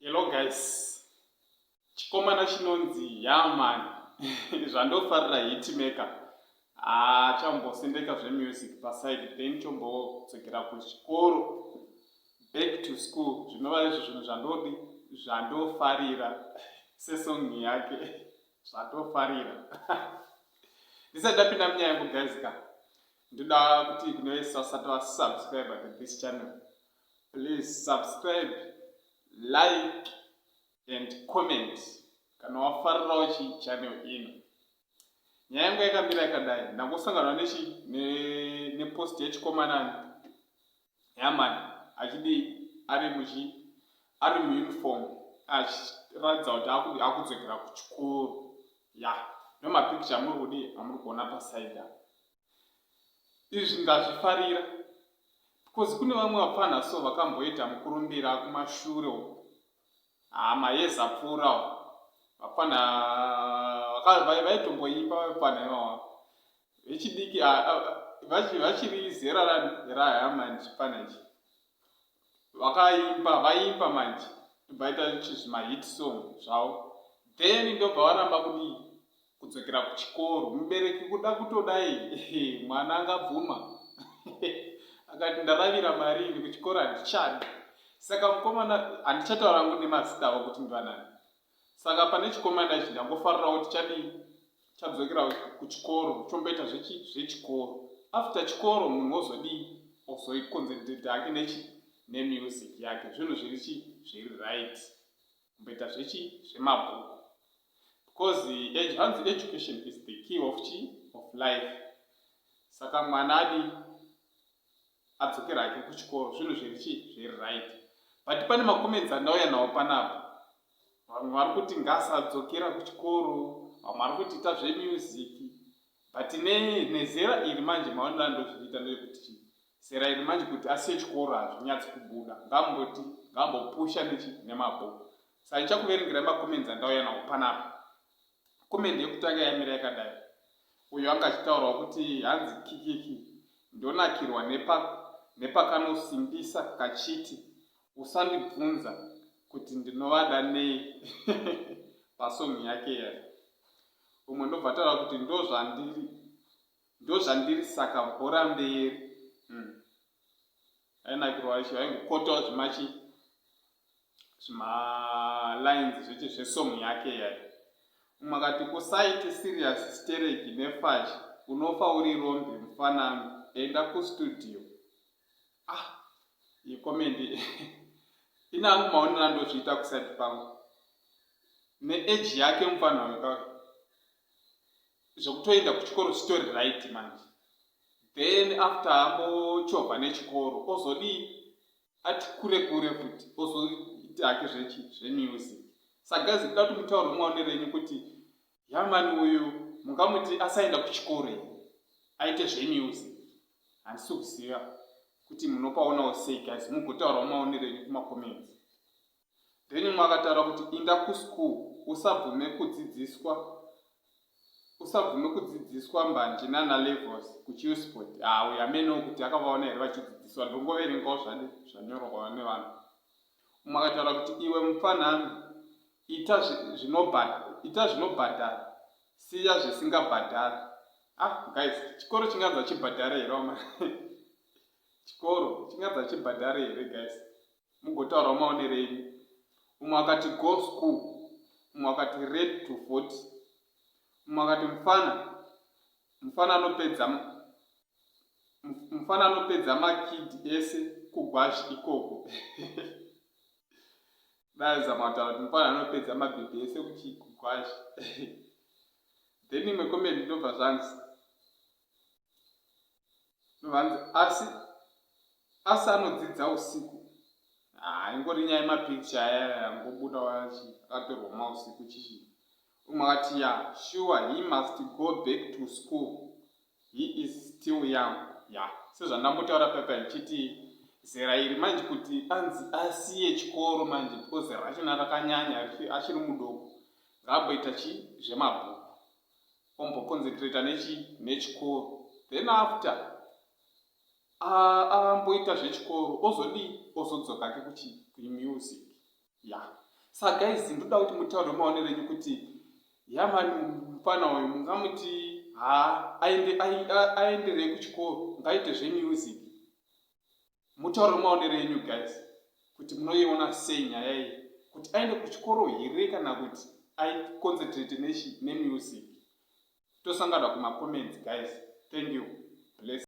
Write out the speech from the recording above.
Hello guys. Chikomana chinonzi Yaman. Zvandofarira hitmaker. Ah, chambosendeka zvemusic paside then chombodzokera kuchikoro back to school zvinova izvo zvinhu zvandodi zvandofarira sesong yake zvandofarira. Ndisati ndapinda munyaya yangu guys ka. Ndoda kuti kune vese vasati vasubscribe to this channel, please subscribe, like and comment kana wafarirawo chi channel ino. Nyaya yangu yakamira yakadai, ndangosangana nechi nepost ne yechikomanani Yaman achidii ari muchi ari muuniform achiratidza kuti akudzokera kuchikoro ya ndomapicture amuri kudii amuri kuona pasaidi apa. Izvi ndazvifarira because kune vamwe vapfanha so vakamboita mukurumbira kumashure uko, hama yezapfuura vapfanha vaitomboimba vapfanha ivava vechidiki vachiri zera raHaman chipfana ichi vakaimba vaimba manje vaita zvimahit song zvavo then ndobva varamba kudii kudzokera kuchikoro. Mubereki kuda kutodai mwana angabvuma akati ndaravira mari ini kuchikoro handichadi. Saka mukomana handichataura hangu nemazita avo kuti ndivanani. Saka pane chikomana ichi ndangofarira kuti chadii chadzokera kuchikoro chomboita zvechikoro. After chikoro munhu ozodii ozoiconcentrate hake nechi nemusic yake. Zvinhu zviri chi zviri right kumboita zvechi zvemabhuku because hanzi education is the key of chi of life. Saka mwana adi adzokera hake kuchikoro zvinhu zviri chi zviri right. But pane macomments andauya nawo panapa, vamwe vari kuti ngasadzokera kuchikoro, vamwe vari kuti ita zvemusic. But nezera iri manje maonero andozviita ndeyekuti chi zera iri manje kuti asiye chikoro hazvinyatsi kubuda, ngamboti ngambopusha nechi nemabhuku. Saka ndichakuverengerai macomments andauya nawo panapa. Comment yekutanga yamira yakadai, uyo anga achitaurawo kuti hanzi kikiki ndonakirwa nepakanosimbisa kachiti usandibvunza kuti ndinovada nei pasong yake yayo. Umwe ndobva taura kuti ndozvandiri saka bhora mberi. Ainakirwa ichi vaingokotawo zvimachi zvimalines zvechi zvesong yake yayo. Umwe akati kusaite serious stereki nefachi unofa uri rombe mufanami enda kustudio. Ah, iyi comment inangu maonero andozviita kuside pangu neage yake mufana uyu ka zvekutoenda kuchikoro story right manje. Then after ambochovha nechikoro ozodii ati kure kure futi ozoita hake zvechi zvemusic. Saka guys ndida kuti mutaure maonero enyu kuti Yamani uyu mungamuti asaenda kuchikoro here aite zvemusic. Handisi kuziva kuti munopaonawo sei guys, mugotaurawo maonero enyu kumacomments. Then umwe akataura kuti inda kuschool usabvume kudzidziswa usabvume kudzidziswa mbanje nana levels kuchillsport. Ah, uyu amenowo kuti akavaona here vachidzidziswa, ndongoverengawo zvadi zvanyorwa nevanhu. Umwe akataura kuti iwe mufanami ita zvinobhadhara siya zvisingabhadhari. Ah guys, chikoro chinganzi achibhadhare here wama? Chikoro chinganzi achibhadhare here guys? Mugotaurawo maonero enyu. Umwe akati go school, umwe akati ready to vote, umwe akati mufana anopedza makid ese kugwash ikoko. Dai zama kutaura kuti mufana anopedza mabhebhi ese kugwash. Then imwe comment ndobva zvanzi asi asi anodzidza usiku. Ah, ingori nyaya yemapicture aya angobuda akatorwa mausiku chichi. Umwe akati ya sure he must go back to school, he is still young. Ya, sezvandambotaura pepa ndichiti zera iri manje kuti anzi asiye chikoro manje because zera rachona rakanyanya achiri mudoko, ngaamboita chi zvemabhuku omboconcentrata nechi nechikoro then after Amboita zvechikoro, ozodii, ozodzoka ke kuchi kumusic ya. Saka guys, ndoda kuti mutaure maonero enyu kuti yamani mufana uyu mungamuti ha aenderei kuchikoro, ngaite zvemusic? Mutaure maonero enyu guys, kuti munoiona sei nyaya iyi, kuti aende kuchikoro here kana kuti aiconcentrate nemusic. Tosangana kumacomments guys. Thank you, bless.